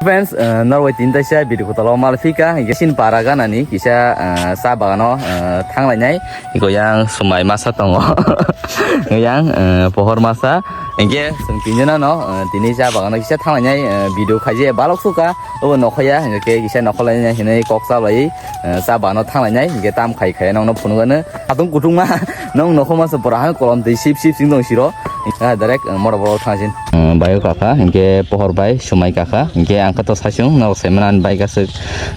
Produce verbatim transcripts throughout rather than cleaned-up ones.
Friends, eh, norway tini taisa video kotolo malphika, hingke sin para ganani kisa, eh, cha bagano, eh, thanglainai. Hingke yang sumai masa tongo. Yang, eh, pohor masa. Hingke sung tinjana no, eh, tini cha bagano kisa thanglainai, eh, video khaije balok suka. Obo nokhaya, hingke kisa nokholainai hinui kok chabai, eh, cha bagano thanglainai. Hingke tam khai khai nongno phunugano. Atung kutung ma, nong nokho masa pora hang kolom tei sip sip sing dong siro. Ah, direct, eh, moro boro thangsin. Eh, bayo kaka, hingke pohor bai sumai kaka, hingke ang kato saichung, norok saimanan bai kasuk,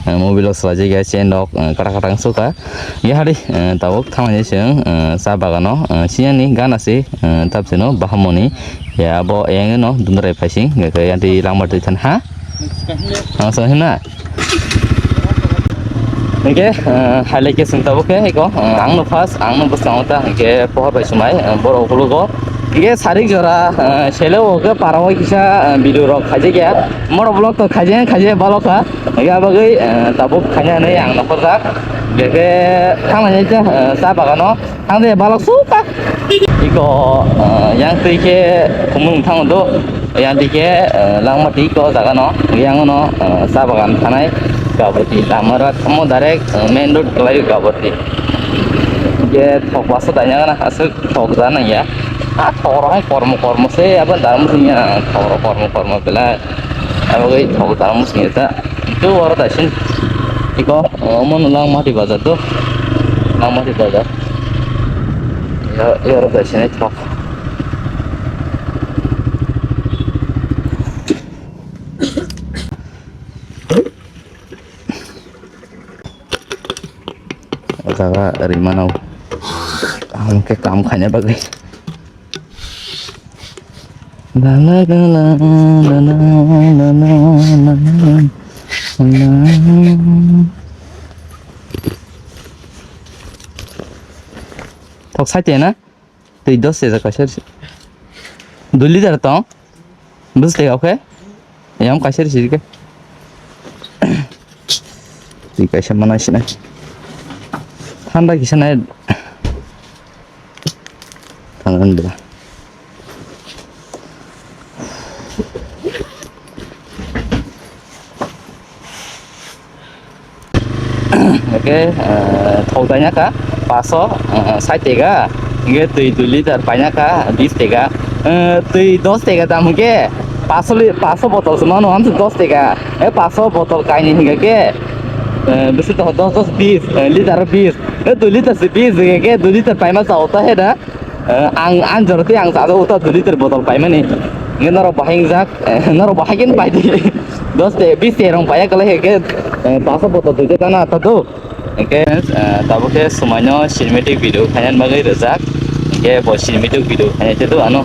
eh, mobile o swlaijakya, chain rok, eh, kata kata wng suka. Hingke hari, eh, tabuk thanglainai chwng, eh, cha bagano, eh, siyani gana se, eh, tabseno bahamoni. Ya, abo eyang no dundrai phaising, hingke yanti langma twi than ha? Ang sa hina. Hingke, eh, hailai ke sung tabuk ke, eko, eh, ang no first, ang no bwskango ta, hingke pohor bai sumai, eh, borok hulugo. Hingke sarik jora, eh, sele o ke para o kisa, eh, video rok khaijak ya. Moro vlog to khaijak, khaijak balok kha. Hingke abagwi, eh, tabuk khaina hinui ang nokhorjak. Hingke thanglainai cha, eh, cha bagano. Ang de balok suka. Iko, eh, yang twi ke kumung thang do. Yang twi ke, eh, langma twi ko jaga no. Yang no, eh, cha bagan thanai. Gabati lama rat mo direct, eh, main road kelai Gabati. Ke thok basa tanya kana asuk thok jana ya. Ah, thok rohai kormo kormo se apa dalam punya thok kormo kormo bela. Abo gai thok dalam punya ta. Itu oro dasin. Iko, eh, omo no langmati bazar do. Langmati bazar. Ya, ya oro dasin ai thok. O jaga rimano. Ang ke kam khaina bagwi. La la la la, la la la la, la la la. Thok sai te na? Twi dos tega kaisa. Dui liter tong? Bwswk tega khe? Yang kaisa risi ke. Twi kaisa mana sina. Thanda kisa nai. Thanda nai. Oke, eh, thok daina ka paso, eh, sait tega, hingke twi dui liter paina ka bis tega, eh, twi dos tega dam hingke paso li-, paso botol se mano, amse dos tega, eh, paso botol kaini hingke ke, eh, bisi to dos dos bis, eh, liter bis, eh, dui liter se bis hingke ke dui liter paima sa ota he da. Eh, ang, ang jora twi ang chajago ta dui liter botol paimani. Hingke norok bahai wngjak, eh, norok bahai khe pai di. Dos te, bis te rong paiya kwlai khe, eh, paso botol dui ta na ta do. Hingke, eh, tabuk khe swmaino cinematic video khaina bagwi rwjak. Hingke bo cinematic video khaina te do ano.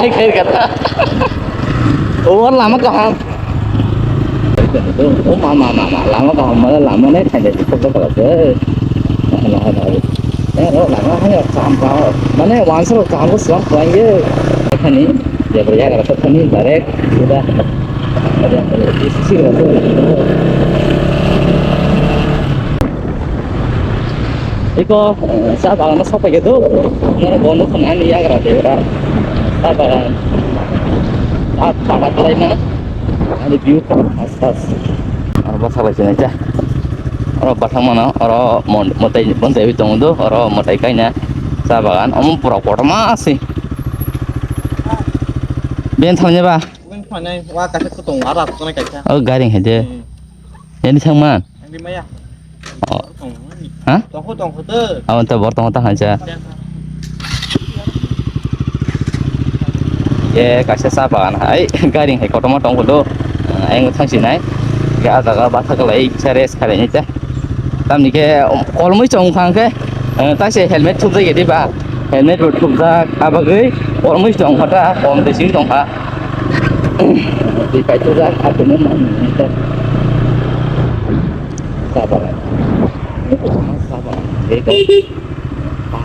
Hai, khair kata. Oh, lama kaham. Oh, mama, mama, lama kaham, mala lama nai thainai sikok kala se. Nah, nah, nah. Eh, oh, lama hai kaham kaham. Mane, wansa kaham ko suam kuai ye. Khani, ya, ya, kata khani, direct, sudah. Iko, eh, cha bagan no sokphaikhe do, nono bo nukha ani yagra de ora, cha bagan, ah, bana khlai mano, ani view khas khas. Oro bwsa bai sinai cha, oro bwthang mano, oro mon-, mwtai, mwtai tongo do, oro mwtai kaina cha bagan, omo pura kotorma se. Ben thamni ba? Bukan khuanai, wa kaisa kutung, ara kutung kaisa. Oh, garing hai de. Hmm. Yani thangman? Yang di maya. Oh. Tong. Ha? Tongkho, tongkho de. Awan ta bor tongkho ta hancha. Ye kaisa cha bagan hai, garing hai kotorma tongkho do. Ayang thangsinai. Ga jaga batha kalai, kisa rest khalai ni cha. Tamni khe kolmui chong khang khe, eh, taise helmet thupjak ya diba? Helmet bo thupjak, abagwi kolmui chong kha ta, kom de sing tong kha. Twi paithakjak, atwino manwi ta. Cha bagan. Cha bagan.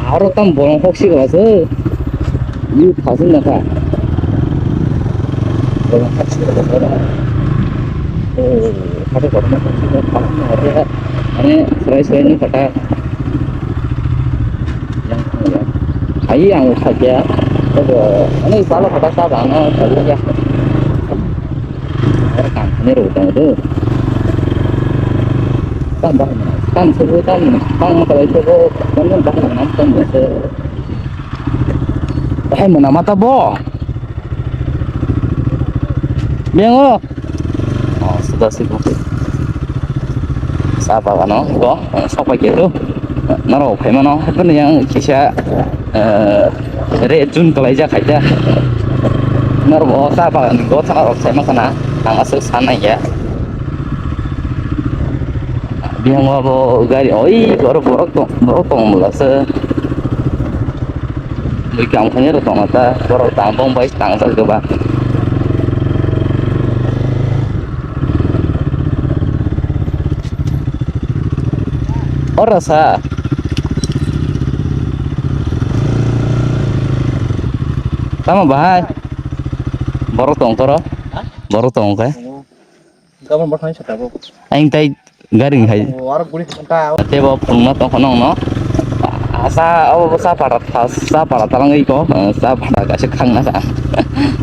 Aro tam bolong hoksi kha se. Ni thasing na kha. Orang thasing na kha. Oh, ada orang thasing na kha. Ada, ane, serai serai ni kata. Yang, yang. Ai, yang usaha ya. Ada, ane, salah kata salah, ane, salah ya. Orang kan, ini rutang tu. Kan dah, kan sebut kan, kan kalau sebut, kan dah, kan sebut. Hai mwnama ta bo. Bengo. Oh, sudah sih. Sa bagano, iko, eh, sok pai khe tu. Norok phai mano, haikhe yang kisa, eh, re June kwlaijak khaida. Norok bo sa bagan ni gotha rok sai ma khana, ang aswk san nai ya. Biyang o bo gari, oi, borok, borok tong, borok tong bwla se. Bui kam khainai rw tongma ta, borok tang bong bai tang jak khe ba. O rasa. Tamo bahai. Borok tong toro. Ha? Borok tong khe. Gabon bo thangwi sa tabuk. Ang tai gari hai. Warok guri ta. Tebo phunukma tongkha nokno. Asa abo bo sa para, sa para talangwi ko, sa para kaisa khangna sa.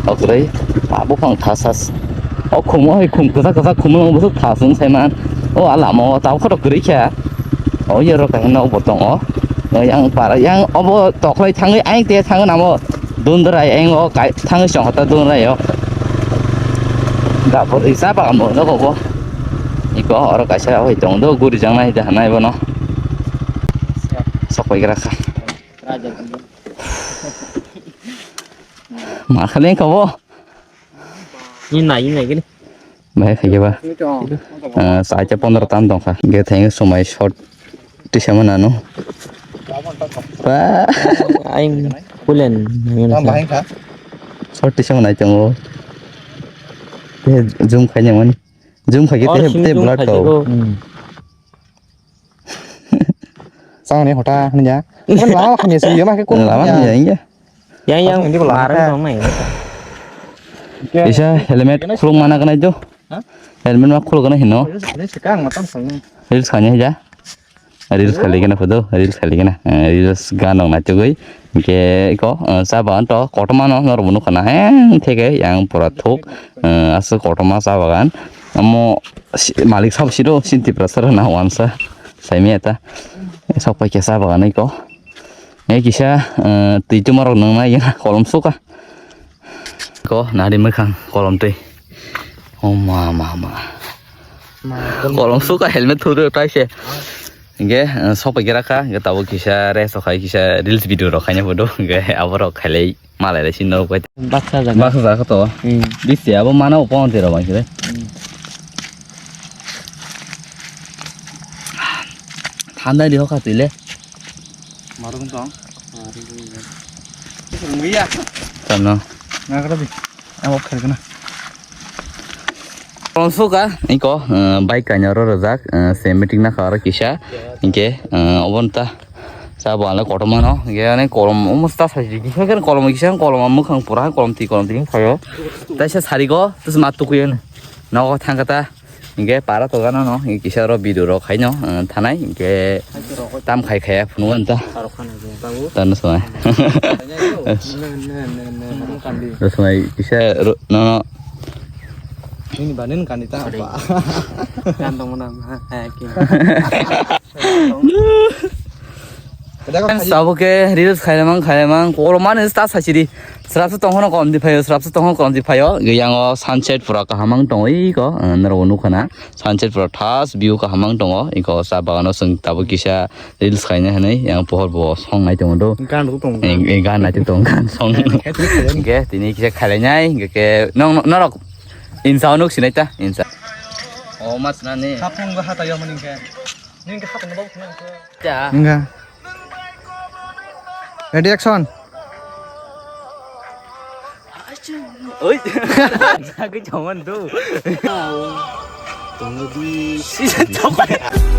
Okroi. Abo phang thasas. O khumo hai khum kwchak kwchak khumo bo thasung saiman. O alamo tabuk khotok kwrwi kha. O yero kaisa nokbo tongo. O yang para, yang obo toklai thangwi ayang te thangwi namo. Dundrai ayang o kai thangwi song hota dundrai o. Da bo risa ba mo nogo bo. Iko oro kaisa hoi tong do guri jang nai da nai bono. Sok pai gra kha. Ma khale ka bo. Ni nai, ni nai gini. Bahai khaikhe ba, ah, saita pondro tam tongkha. Hingkhe thengwi somai short tisa manano. Ba. Aing kulen. Short tisa manai tongo. Tei zoom khaina mani. Zoom khaikhe tei, tei blur to. Hmm. Chang ni hota hanya. Lama hanya sih, ya, makai kok. Lama hanya, iya. Yang, yang, ini bola marang apa? Tong nai. Isa helmet khuluk mana kena itu? Hah? Helmet mah khuluk kena hino. Ini sekarang matang sana. Reels kanya aja. Reels khali kena photo, reels khali kena. Eh, reels ganong na chugui. Ke ko, eh, sa bagan to, kotorma no, nor bunu kana. Heng, theke, yang pura thuk. Eh, asu kotorma sa bagan. Amo si-, malik sab sido, sinti prasar na wansa. Saimi eta. Sok pai kesa bagan ko. Nge kisa, eh, twi tumarok nwngnai ya, kolom suka. Ko, nari mwkhang, kolom twi. Oh, ma, ma, ma. Kolom suka, helmet thuru tai se. Hingke, eh, sok pai kera kha, hingke tabuk kisa rest khai, kisa reels video rok khaina photo, hingke aborok khailai, malai lai sin norok bai. Baksa jaga. Baksa jaga to. Hmm. Bisi abo mana upo onte rok bai khe. Hmm. Thandai di hokha twi le. Marung tong. Iya. Tano. Nang kata bi. Amo kher kana. Kolom suka, iko, eh, bike kanya ro rojak, eh, se meeting na kha aro kisa, hingke, eh, obonta, sa bo ale kotorma no, hingke ane kolom, omo sta sai di, hingke kolom kisa, kolom mwkhang pura, kolom twi, kolom twi phaio, taisa sari go, tus mat tukuyo ne, nogo thang kata. Hingke para to gana no, hingke kisa ro video rok khai no, eh, thanai, hingke tam khai khaya phunu wan ta. Tano soi. Soi kisa ro, no, no. Ini banin kani ta apa? Kan tong mana? Hai, hai, ki. Friends, tabuk khe reels khailamang, khailamang, kolomani ta sachiri. Srapsa tonghono kolom di phaio, srapsa tonghono kolom di phaio. Yango sunset pura kaham ang tongo, iko, eh, norok nukha na. Sunset pura thas view kaham ang tongo. Iko sa bagano chwng tabuk kisa reels khaina hinwi yang pohor bo song nai tongo do. Gan rw tongo. Eh, eh, gan nai tongo, gan song. Khe tini khe. Hingke tini kisa khailainai, hingke nong, norok insa nuk sinai ta, insa. O mas nani. Khapung bo hata yamani khe. Wngkha. Ready, action. Oi. Jagwi chongmani do.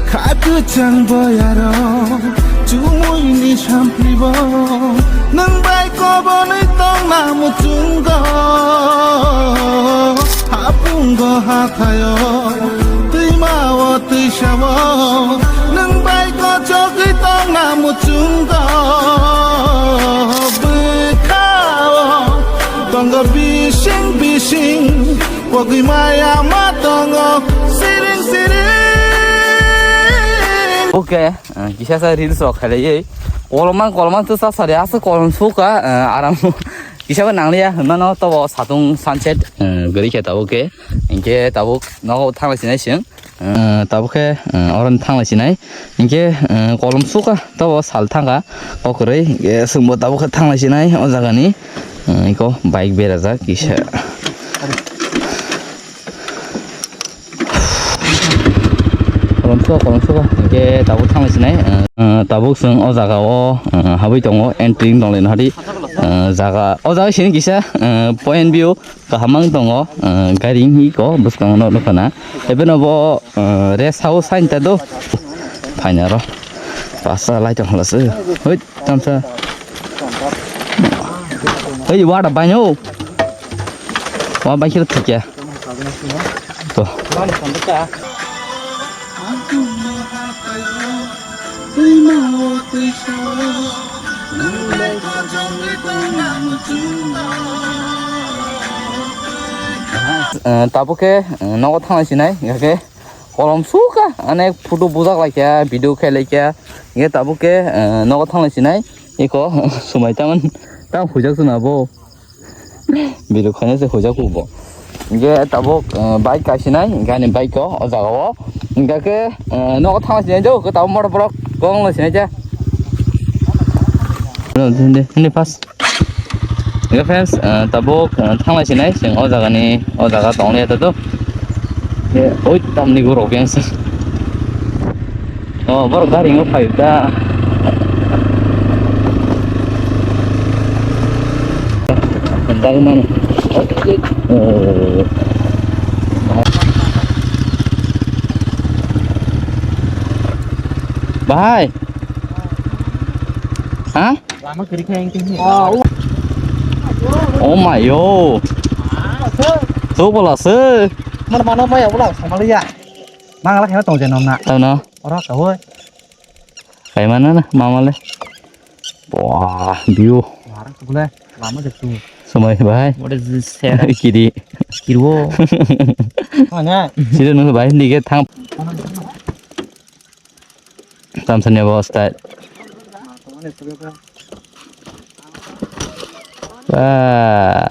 Khatu chang boyaro, chumui ni samplibo, nang bai kobonoi to. Namuchungo, hapungo hathayo, twimao twisao, nwng bai kochogwi tong namuchungo, bwkhao, tongo bising bising, pogwi maya ma tongo, siring siring. Okay, uh, kisa sa reels rok khalaiwi, kolomang kolomang tu sa sari asa kolom suka, uh, aram. Kisa bo nangliya hwnmano tobo satung sunset, eh, gari khe tabuk khe. Hinkhe tabuk nogo thanglai sinai chwng. Eh, tabuk khe, eh, oro thanglai sinai. Hinkhe, eh, kolom suka tobo sal thangkha. O kwrwi, hinkhe chwngbo tabuk khe thanglai sinai o jagani. Eh, iko bike berajak kisa. Kolomsuka, kolomsuka. Hinkhe tabuk thanglai sinai. Eh, tabuk chwng o jaga o, eh, habwi tongo, entry wng tonglaino hadi. Eh, jaga, o jaga sini kisa, eh, point view kaham wng tongo, eh, gari wngwi ko bwskango no nukha na. Ebeno bo, eh, rest house hain ta do. Phaina ro. Pasa lai tong hala se. Hoi, tamsa. Hoi, wada banyo. Wa bai kira thikya. To. Eh, tabuk khe, eh, nogo thanglai sinai, hingkhe kolom suka, onek photo bujak laikha, video khai laikha, hingkhe tabuk khe, eh, nogo thanglai sinai, eko, sumai taman, tamo huijak suna bo. Video khaina se hojak bo. Hinkhe tabuk, eh, bike kaisinai, hinkhe ani bike o, o jaga o. Hinkhe khe, eh, nogo thangna sinai do, khe tabuk motor borok kong lai sinai cha. Hindi, hindi, first. Hinkhe friends, eh, tabuk, eh, thanglai sinai, chwng o jaga ni, o jaga tong liya to. Hinkhe oi tamni gurok yang se. Oh, borok gari wngwi phaio da. Dagmani. Oh. Bahai. Ha? Lama kiri kaya yang tinggi. Oh my yo. Tuh bola se. Mana mana maya bola sama liya. Mangala kena tong jenom na. Tau no. Ora kawai. Kaimana na mama le. Wah, view. Warang tu bole lama de tu. Samai bahai. What is this? Kiri. Kiri wo. Mana? Sida nung bahai ni ke thang. Tamsani bo style. Wah.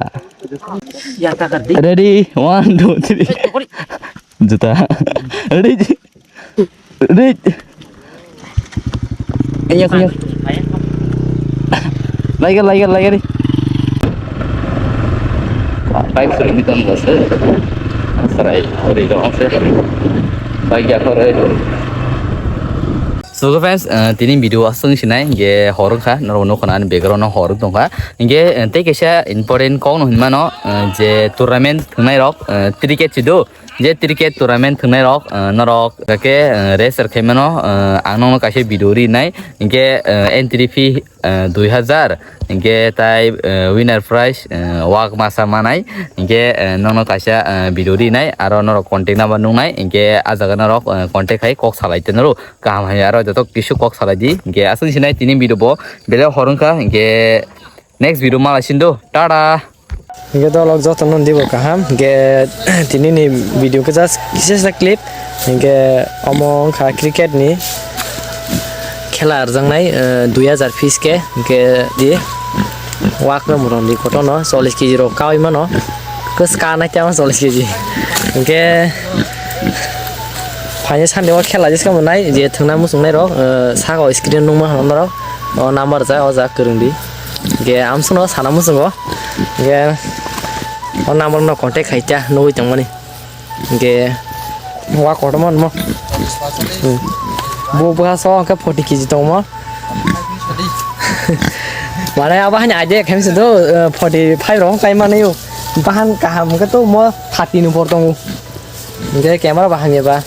Ya, tak, tak, di. Ready, one, two, three. Eh, kori. Juta. Ready. Ready. Ayo, ayo. Lagi, lagi, lagi, di. Bike suri ni ton bos. Sarai, ori dong se. Bike ya kore. So, friends, eh, tini video aswng sinai, hinkhe hor wngkha, norok nukha na ani background no hor wng tongkha. Hinkhe, eh, tei kaisa important kok no hinmano, eh, je tournament thwngnai rok, eh, cricket si do, je cricket tournament thwngnai rok, eh, norok khe, eh, register khai mano, eh, ang nokno kaisa video ri nai, hinkhe, eh, entry fee, eh, dui hazar, hinkhe tai, eh, winner prize, eh, wak masa manai, hinkhe, eh, nokno kaisa, eh, video ri nai, aro norok contact number nung nai, hinkhe ah jaga norok, eh, contact khai kok salai te noro. Kaham hai aro joto kisu kok salai di. Hinkhe aswk sinai tini video bo belai hor wngkha. Hinkhe next video malai sindo. Tata. Hinkhe dolok joto no dibo kaham. Hinkhe tini ni video khe just kisa sa clip. Hinkhe omo wngkha cricket ni khela arjaknai, eh, dui hazar piece khe. Hinkhe di wak no morom di kotor no chollish kg rok kaui mano. Kwchka nai tamo chollish kg. Hinkhe Phaini sandi o khela jiska bo nai je thwngna muchungnai rok, eh, saka o screen nukma hwnna norok o number ja o ja kwrwng di. Ge amsano sana muchungo. Ge o number no contact khai ta nugwi tongmani. Ge wa kotorma nw. Hmm. Bo bwsa o hwnkhe forty kg tongmo. Mane abo hani idea khaimse do, eh, forty five rok kai manayo. Bahan kaham hwnkhe to mo thirty ni bor tongo. Hingke camera bo hamya ba.